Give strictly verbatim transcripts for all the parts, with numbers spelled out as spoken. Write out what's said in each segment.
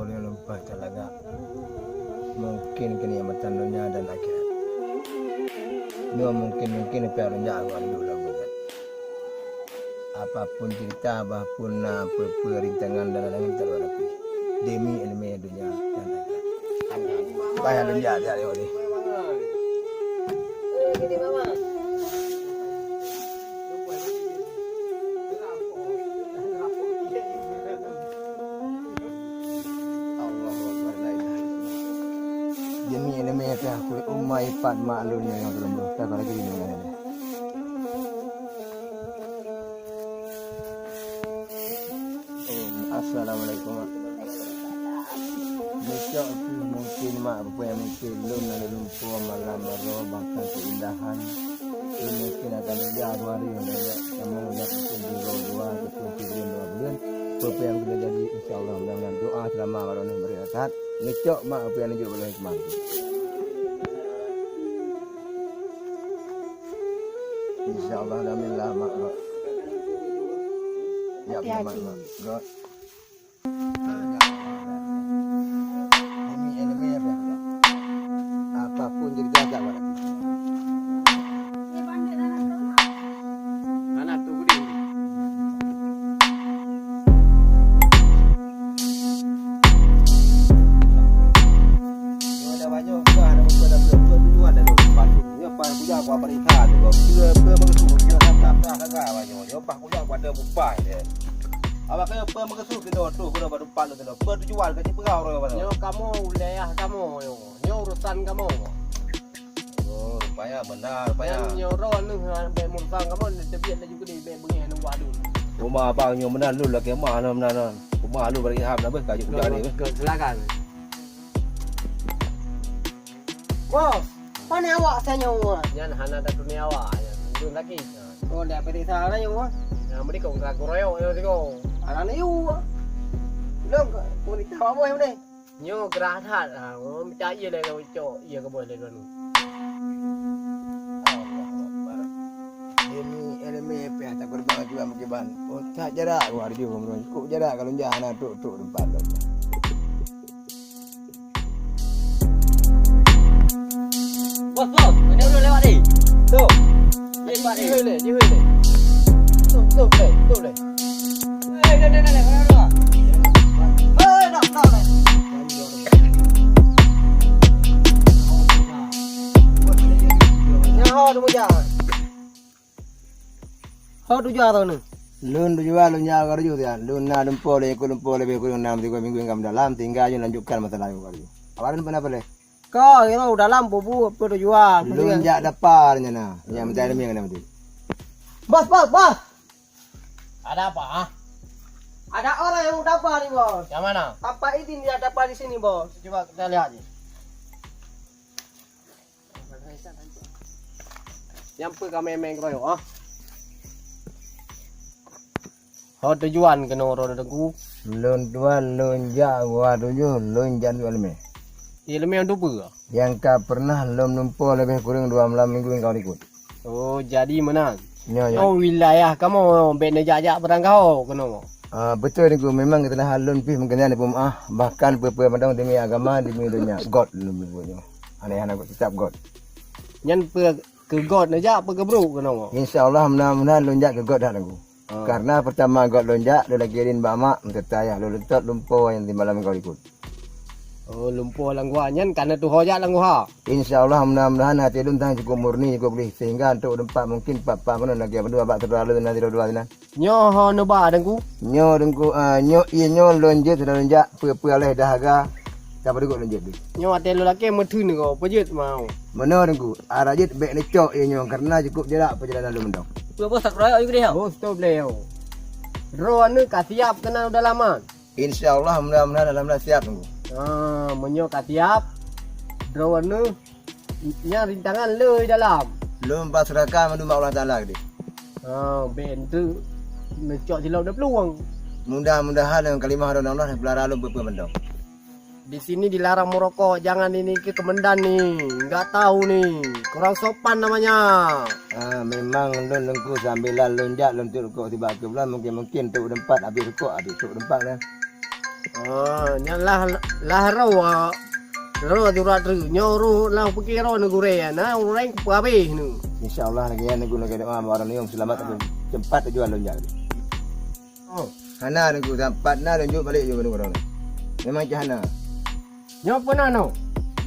Ulôn lumpah talagak. Mungken keuneumatan donya dan akhirat. Nyoe mungken-mungken pih lôn jak ngon lôn bukan. Apapun cerita, bah pun na peue-peue rintangan dan halangan, tak lôn hadapi. Demi ileumèe donya dan akhirat. Payah lôn jak, jak lewat ni. Allahu Akbar, la ilaha illallah. Demi ileumèe teuh kulit umai pat mak lôn nyang keureubeuen. Sabar lagi ni. Assalamualaikum, Mak. Neucok pih mungken, Mak, peue nyang mungken lôn na lôn lumpoe malam baroe bahkan keuindahan. Lôn mungken akan neuja dua hari nyoe, kamoe jak mungken di dua, dua, dua buleuen. Peue nyang geujadi, insya Allah, mudah-mudahan doa seulama baroe neuh bri that. Neucok, Mak, peue nyang neujok bak lôn seumalam. Insya Allah, alhamdulillah, Mak, Mak. Ya, Mak, Mak. Mak. Demi ileumèe, Mak. Apapun jadi gagal, Mak. Anak tu budi. Nyoe dah banyak, dah ada betul, dah betul, betul, dah ada betul. Nyoe pas kuja, aku apa ikan tu, kau. Kira, kira bagus tu, kira tak, tak, tak, tak, tak, banyak. Nyoe pas kuja, aku ada bupai dia. Awak kena apa mengasuh kena tu, kena batu palu kena. Apa tujuan kat siapa orang apa tu? Nyoe kamu, wilayah kamu, nyoe. Nyoe urusan kamu. Oh, rupanya benar, rupanya. Nyoe roh ni, ha, bek urusan kamu, ni tebiet laju gede, bek bengih, nunggu adu. Rumah abang nyoe meunan lôn lakèe mah, meunan, meunan. Rumah lôn bagi ham dah beuh, kayu kuja ni. Ke, ke, silakan. Bos, pane awak tanyoe? Nyan hana tatuné awak, nyan lôn lagi. Oh, dak pedih sana nyoe. Nah, beri kau enggak kuroyok nyoe tiko. Anak ni u. Lom ke, mau ditawak boh ni. Nyoe gerah that, ha, mita ié lé kau cok, ié ke boh lé lôn. Allahu Akbar. Demi ileumèe pih tak geubang juga meukiban. Oh, tak jarak, wah, dia ngomong. Kok jarak kalau jah na tok-tok tempat lom. Bos, bos, mana udah lewat ni? Tu. Lewat ni. Jihoi le, jihoi le. Tu, tu le, tu le. Eh, dah, dah, dah, dah, dah, dah. Eh, dah, dah, dah. Nyaho tu bujang. Ho tujuan droeneuh? Lôn tujuan lôn nyan ka tujoh siat. Lôn na lumpoe lé, ikot lumpoe leubeh kureueng nam tiga minggu nyang ka meudalam, tinggai nyoe lanjutkan masalah nyang ka tujoh. Awak lôn peuna peuleh? Ka, nyoe dalam bubu, apa tujuan? Lôn jak dapa nyan na. Nyang meutai demi keunan meuti. Bos, bos, bos! Ada apa, ah? Ada orang yang mau dapa ni, bos. Yang mana? Tanpa izin dia dapa di sini, bos. Coba kita lihat ni. Nyang peue ka meng-meng keroyok, ah? Ho tujuan keunoe droe Teungku? Lôn tuan, lôn jak gua tujoh, lôn jak duek leumeh. Ié leumeh untuk peue? Nyang ka pernah lôn lumpoe leubeh kureueng dua malam minggu nyang ka likot. Oh, jadi meunan. Nyoe, nyoe. Oh, wilayah kamoe, bèk neujak-jak peurangkao keunoe. Ah, beutôi Teungku, memang geutanyoe lôn pih meukeunyan peumeu'ah, bahkan peue-peue mantong demi agama, demi donya. Göt lôn peubuet nyoe. Aneh hana göt, tetap göt. Nyan peue keu göt neujak, peue keu brôk keunoe? Insya Allah, mudah-mudahan lôn jak keu göt that Teungku. Ah. Karena pertama göt lôn jak, lôn lagèe lôn bak mak, meuteutayah lôn leutot lumpoe nyang di malam nyang ka likot. Oh, lumpoe lam guha nyan ka na tuho jak lam guha? Insya Allah, mudah-mudahan até lôn tan cukup murni, cukup gleh, sehingga untuk teumpat mungkin pat-pat meunan lagèe bandua bak syedara lôn na sidroe-droe sinan. Nyoe ho neuba Teungku? Nyoe Teungku, ah, nyoe ié nyoe lôn jeuet sidroe lôn jak, peue-peue lheueh dahaga, ka padubuk lôn jeuet deh. Nyoe até lôn lakèe meutheun nyoe, peue jeuet mau? Meunoe Teungku, ara jeuet bèk neucok ié nyoe, karena cukup jarak peujalanan lôn mantong. Peue boh sakroe ayu gede ho? Oh, stop lé ho. Droeneuh ka siap keunan u dalaman? Insya Allah, mudah-mudahan alhamdulillah siap Teungku. Ah, meunyoe ka siap, droeneuh nyan rintangan le dalam. Lôn pasrahkan mandum bak Allah Taala keudeh. Ah, bèk enteuk neucok silop neuplueng. Mudah-mudahan dengan kalimah droeneuh Allah neupeularan lôn peue-peue mantong. Di sini dilarang merokok, jangan ini ke komandan ni. Enggak tahu ni. Kurang sopan namanya. Ah, memang lôn Teungku sambilan lôn jak lôn tiup rukok sibak keu bulan, mungkin-mungkin tiup teumpat habéh rukok, habéh tiup teumpat lah. Ah, nyan lah, lah roh, roh surat treuk. Nyoe roh lah pike roh neu gurée, na ureueng peue habéh neu. Insya Allah lagée nyan guna keu doa barang nyoe selamat, ah, teumpat tujuan lôn jak. Oh, hana Teungku, sampat na lôn jok balek jok keu ureueng. Memang cah hana. Nyoe peue na nyoe?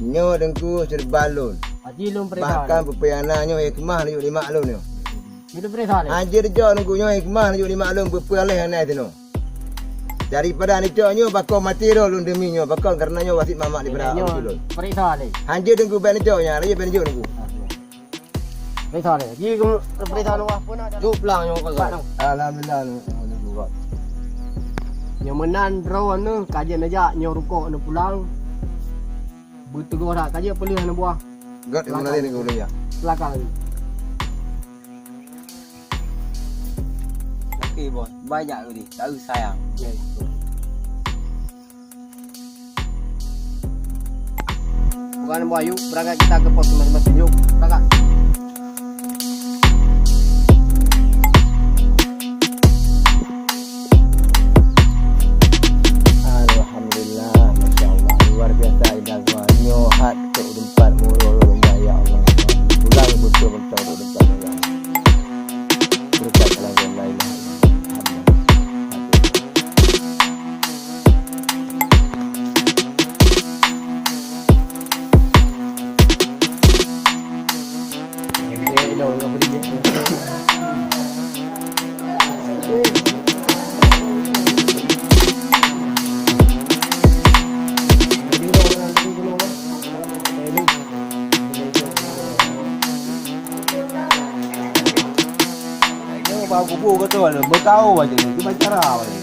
Nyoe Teungku serba lôn. Haji lôn peurintah. Bahkan peue-peue nyang na nyoe hikmah lôn jok nibak lôn nyoe. Nyoe peurintah lé. Haji jok Teungku nyoe hikmah lôn jok nibak lôn peue-peue lé nyang na sinoe. Daripada nicok nyoe pakon maté roh lôn demi nyoe pakon karena nyoe wasiet mamak daripada nyoe ureueng lôn. Peurintah lé. Haji Teungku bèk nicok nyan, lagée bèk nicok Teungku. Peurintah lé. Ji keu peurintah luwah pun ada. Jok pulang nyoe ka. Alhamdulillah, Teungku. Nyoe meunan droeneuh ka jeuet neujak nyoe rukok neupulang. Beuteugoh that ka jeuet peuleueh neubuah. Gèt Teungku lari Teungku lé ya. Silakan. Oke, Bos. Banyak tadi. Tahu sayang. Ya, itu. Bukan Bayu, berangkat kita ke pos masing-masing. Yuk, berangkat. Alhamdulillah, masya Allah, luar biasa indah gua. Nyoe hat tok tempat murah rumah, ya Allah. Pulang betul-betul tok tempat murah. Berkat Allah, la ilaha illallah. Nyoe bak kubu keu tu, beutau aja ni, cuma cara aja.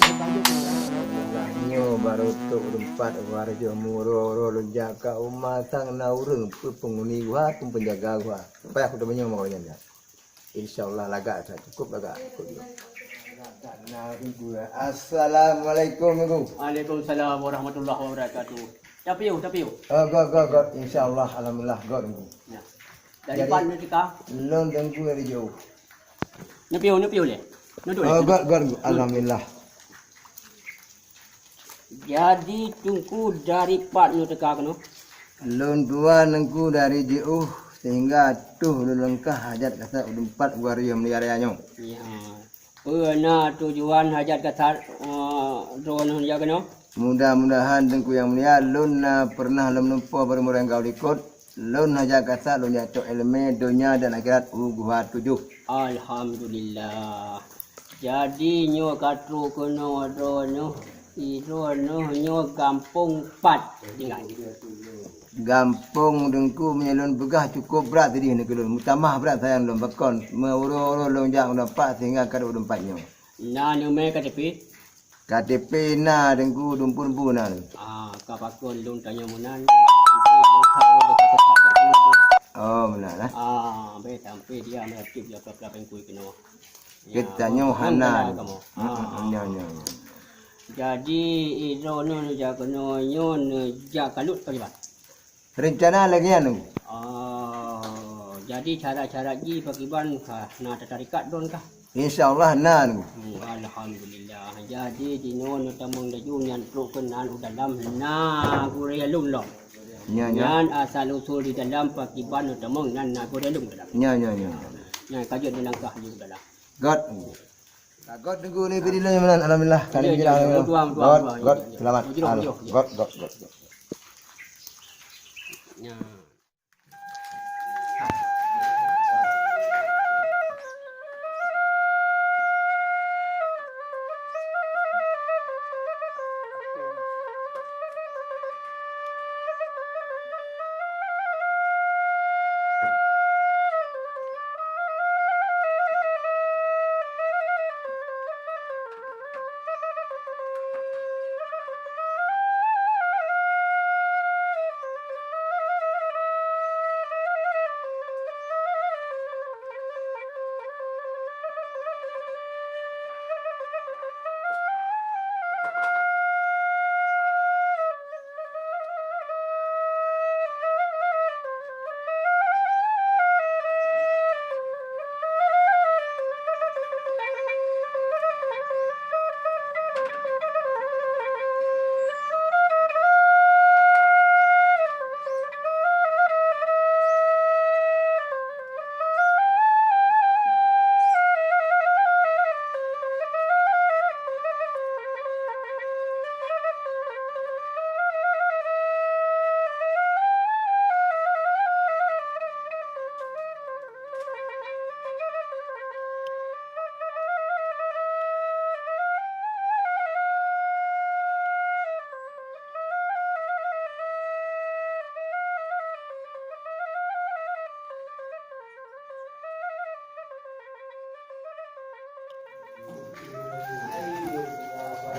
Nyoe barô trok teumpat uroe murah, uroe lôn jak ka uma sang na ureueng peupeunguni guha, peupenjaga guha. Payah kuteumanyong bak nyan. Insya Allah lagak that, cukup lagak, cukup lagak. Assalamualaikum, Teungku. Waalaikumsalam warahmatullahi wabarakatuh. Tapiôh, tapiôh. Eh, göt, göt, göt. Insya Allah, alhamdulillah, göt, Teungku. Ya. Dari pat nyoe teuka? Lôn Teungku dari jauh. Neupiôh, neupiôh lé. Neuduek lé. Oh, göt, göt, göt. Alhamdulillah. Jadi Teungku dari pat nyoe teuka keunoe? Lôn tuan Teungku dari jiôh sehingga tuh lôn leungkah hajat kasat u teumpat gua rayeh meunyoe raya nyoe. Ya. Peue na tujuan hajat kasat, eh, droeneuh jak keunoe? Mudah-mudahan Teungku nyang mulia, lôn na pernah lôn meunumpoh barô meureunggau likot, lôn hajat kasat lôn jak cok iéleumé donya dan akhirat u Guha Tujoh. Alhamdulillah. Jadi nyoe ka trok keunoe droeneuh, i droeneuh nyoe gampông pat tinggai? Gampông Teungku meunyoe lôn peugah cukôp brat sideh nibak lôn, meutamah brat sayang lôn pakon, meuuroe-uroe lôn jak u teumpat sehingga ka trok u teumpat nyoe. Na neumè K T P? K T P na Teungku, dumpun bu na. Ah, ka pakon lôn tanyong meunan. Oh, meunan lah. Ah, bèk sampai dia meuaktif dia pelan-pelan pengkui keunoe. Ya, geutanyoe hana. Kamoe. Hmm, ah, nyoe, nyoe, nyoe. Jadi, idroeneuh neujak keunoe nyoe neujak kalut pakriban? Rencana lagèe nyan. Oh, jadi cara-cara jih pakriban kah na tatarikat droen kah? Insya Allah na. Hmm, alhamdulillah. Jadi, jinoe neutamong laju nyan trok keunan u dalam na gurèe lôn lom. Nya, nya. Nyan asal usul di dalam pakriban neutamong nan na gurèe lôn dalam. Nya, nya, nya. Nyan ka jeuet neulangkah laju u dalam. Göt. Göt Teungku ni bidillah meunan, alhamdulillah. Kali ya, bilang ya, ya, meutuah, meutuah, göt, meutuah, göt, ya, ya. Selamat. Bujur, al-, bujur, bujur. Göt, göt, göt, göt. Ya.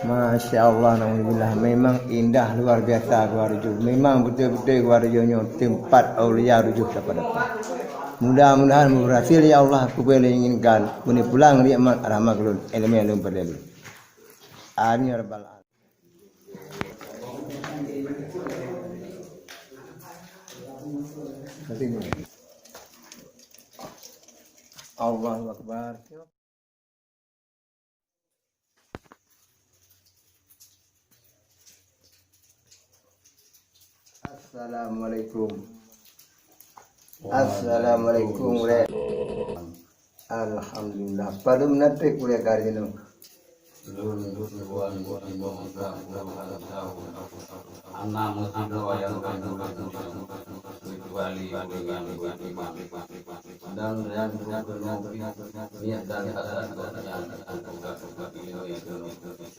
Masya Allah, naudzubillah. Memang indah luar biasa Gua Rujuh. Memang betul-betul Gua Rujuh nyoe tempat aulia rujuh dapat-dapat. Mudah-mudahan berhasil ya Allah, apa yang diinginkan. Muni pulang nikmat rahmat ulun, ilmu yang ulun perlu. Amin ya rabbal alamin. Allahu Akbar. Assalamualaikum. Assalamualaikum. Alhamdulillah. Padum na trép ulèe kali nyoe. Dan yang kedua, niat dan hasrat yang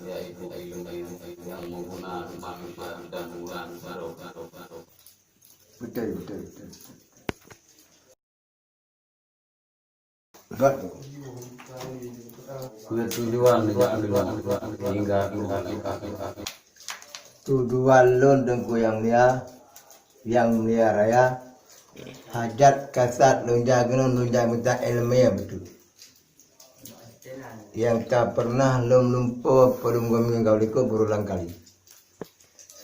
yaitu ilmu yang mengguna manusia dan bukan. Betul, betul, betul. Betul. Tujuan hingga tujuan lôn Teungku nyang mulia, nyang mulia raya, hajat kasat lôn jak keunoe lôn jak mita iéleumé beutôi. Nyang ka peureunah lôn lumpoe padum goe minggu likot berulang kali.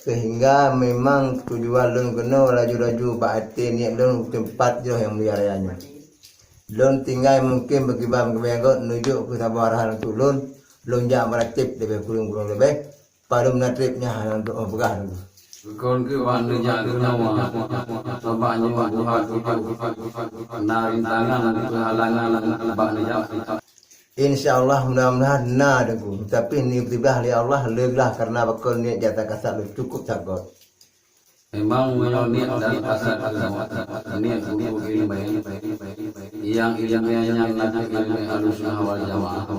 Sehingga memang tujuan lôn keunoe laju-laju bak até niet lôn teumpat jroh nyang mulia raya nyoe. Lôn tinggai mungken beukiban-kiban gob neujok keu saboh arahan untuk lôn, lôn jak meuratéb leubeh kureueng-kureueng leubeh, padum na trép nyan hana untuk peugah lôn. Kon keu bak neujak keunoe, sabab nyoe buha tujoh na rintangan keuhalangan bak neujak. Insya Allah, mudah-mudahan na Teungku. Tapi nitiblah lé Allah, leubeh karena bakon niet jata kasat lôn cukup that göt. Memang meunyoe niet dan kasat keunoe, niet untuk iéleumé, nyang iéleumé nyan na iéleumé Ahlussunnah wal Jamaah.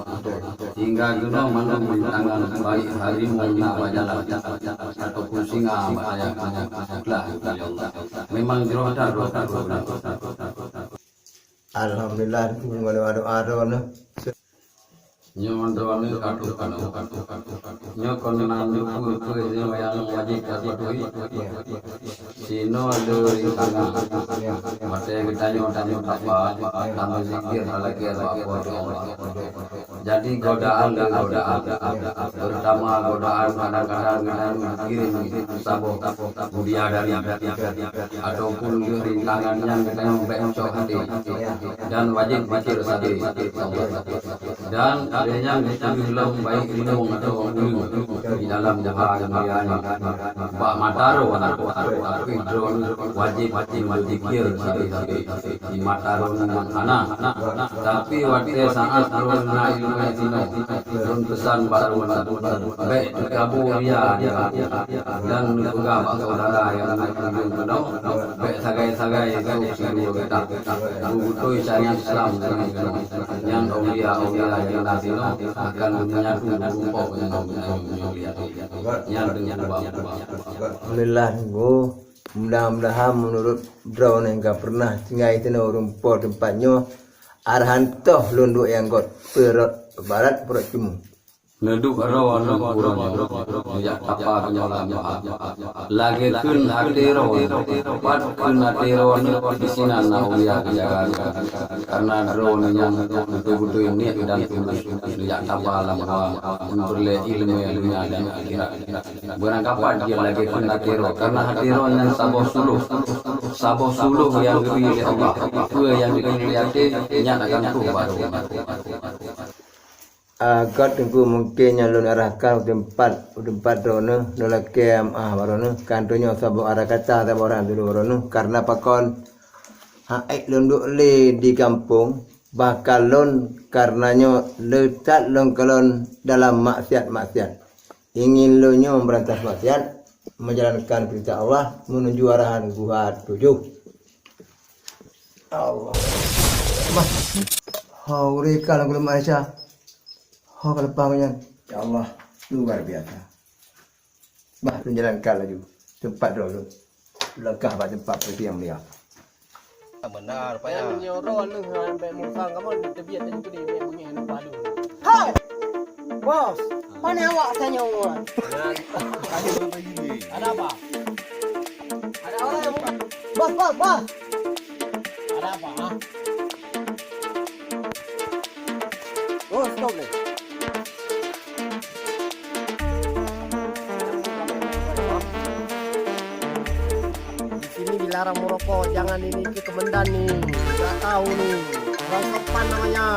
Hingga keunoe mandum rintangan, baik harimau na bak jalan ataupun singa bak ayah kamoe, lah ya Allah. Memang jroh that, jroh that, jroh that. Alhamdulillah, Teungku, ngon doa-doa droeneuh. Nyoe droeneuh ka troh keunoe. Nyoe kon na peue-peue nyoe nyang wajéb tapeutuhi. Sinoe le rintangan. Watèe geutanyoe tanyoe tapa, tanyoe zikir talakèe bak Po teu Allah. Jadi godaan le godaan. Pertama godaan kadang-kadang geutanyoe geukirém saboh budiadari ataupun rintangan nyan geutanyoe bèk cok até. Dan wajéb pikir sabe. Dan lé nyan geutanyoe lom baik limong atawa ureueng di dalam buha mulia nyoe. Bak mata droe, tapi droeneuh wajéb, wajéb berpikir sabe-sabe. Di mata droeneuh hana. Tapi watèe saat droeneuh na iéleumé sinoe, lôn peusan bak droeneuh, bèk teukabu ria dan neupeugah bak syedara nyang na ujong keunoe, bèk sagai-sagai sôk sidroe gata. Beutôi syariat Islam keunoe. Nyan aulia-aulia nyang na sinoe akan menyatu rumpok nyang mulia. Nyan deungon bak. Alhamdulillah, Teungku. Mudah-mudahan meunurot droeneuh ka peureunah tinggai sinoe rumpok teumpat nyoe, arahan toh lôn duek nyang göt, peurot barat, peurot timu. Neuduek droeneuh uroe nyoe, neujak tapa keunoe lam bahah. Lagèe kheun até droe, pat kheun até droeneuh, disinan na aulia geujaga. Karena droeneuh nyan beutôi-beutôi niet dan tulus neujak tapa lam bahah, meupeureulèe iéleumé donya dan akhirat. Beurangkapat jih lagèe kheun até droe, karena até droe nyan saboh suluh. Saboh suluh nyang geubri lé Allah. Peue nyang geubri lé até, nyan akan troh bak droe. Ah, göt Teungku, mungken nyang lôn arahkan u teumpat, u teumpat droeneuh, lôn lakèe meu'ah bak droeneuh. Kan tanyoe saboh arah kata, saboh arah tudoh bak droeneuh. Karena pakon, hana ék lôn duek lé di gampông, bahkan lôn karena nyoe le that lôn kalon dalam maksiat-maksiat. Ingin lôn nyoe meubeurangkat maksiat, menjalankan peurintah Allah menuju arahan guha tujoh. Allah. Mah. Ho, ureueng ka lam geuleum Aisyah. Ho, ka leupah nyan. Ya Allah, luar biasa. Bah, lôn jalankan laju. Teumpat droe lôn. Langkah bak teumpat peuti nyang mulia. Benar, payah. Meunyoe droe leuh ngon bèk musang kamoe teubiet dan keudeh bèk beungèh lupa lôn. Hai! Bos! Pane awak tanyoe? Ada apa? Ada orang yang mau... Bos, bos, bos. Ada apa, ha? Oh, stop deh. Di sini dilarang merokok, jangan ini, itu kemendan nih. Nggak tahu nih. Kurang sopan namanya.